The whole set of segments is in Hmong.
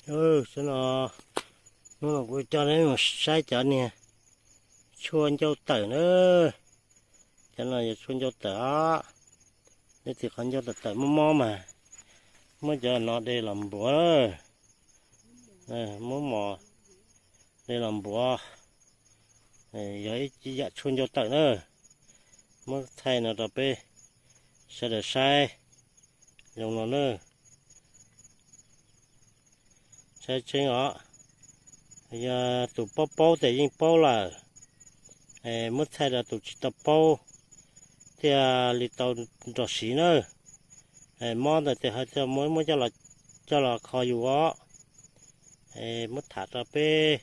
Cov no, hnub no kuv coj nej mus saib cov niag tshuaj ncau tawm na. Cov no yog tshuaj ncau tawm os. Leej twg qhov ncau tawm tawm mob mob mas muab cov no de los npuav. Muab mos de los npuav, yog ib yam tshuaj ncau tawm na. Muab thaij no rau peb sawv daws saib zoo no na. Saib tseeb os, yog tus paub paub tes yeej paub lawm, muab thaij rau tus tsis tau paub thiaj li tau nrog siv na. Mob ntawd tes hais tias muab muab coj los kho yus os. Muab tham rau peb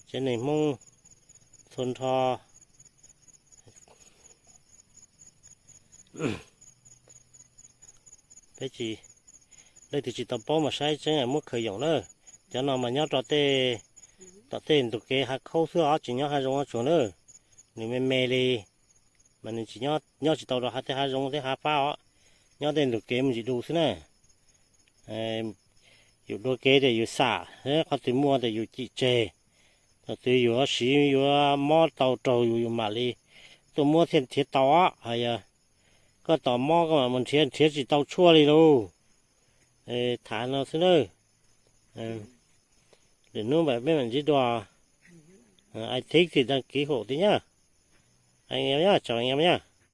tsev neeg Hmoob txhua nrho. Peb tsis, leej twg tsis tau paub mas saib tseeb muab khaws yoom na. Cov no mas nyob rau tej, tom tej ntug kev hav khaub xwb os, tsis nyob hav zoov tsuag na. Nws me me li, mas nws tsis nyob, nyob tsis tau rau hav tej hav zoov thiab hav fab os, nyob tej ntug kev me ntsis du xwb na. Yus dua kev tias yus xam, qhov twg muaj tias yus cim tseg, thaum twg yuav siv yuav mob tau raug yus yus mam li tuaj muab thiaj nrhiav tau os. Hos yog koj tos mob koj mam mus nrhiav, nrhiav tsis tau tshuaj li lauj. Tham no xwb na. Lwm hnub peb mam ntsib dua. Ai thiv tim đăng ký hộ ti nyab. Chào anh em nhá.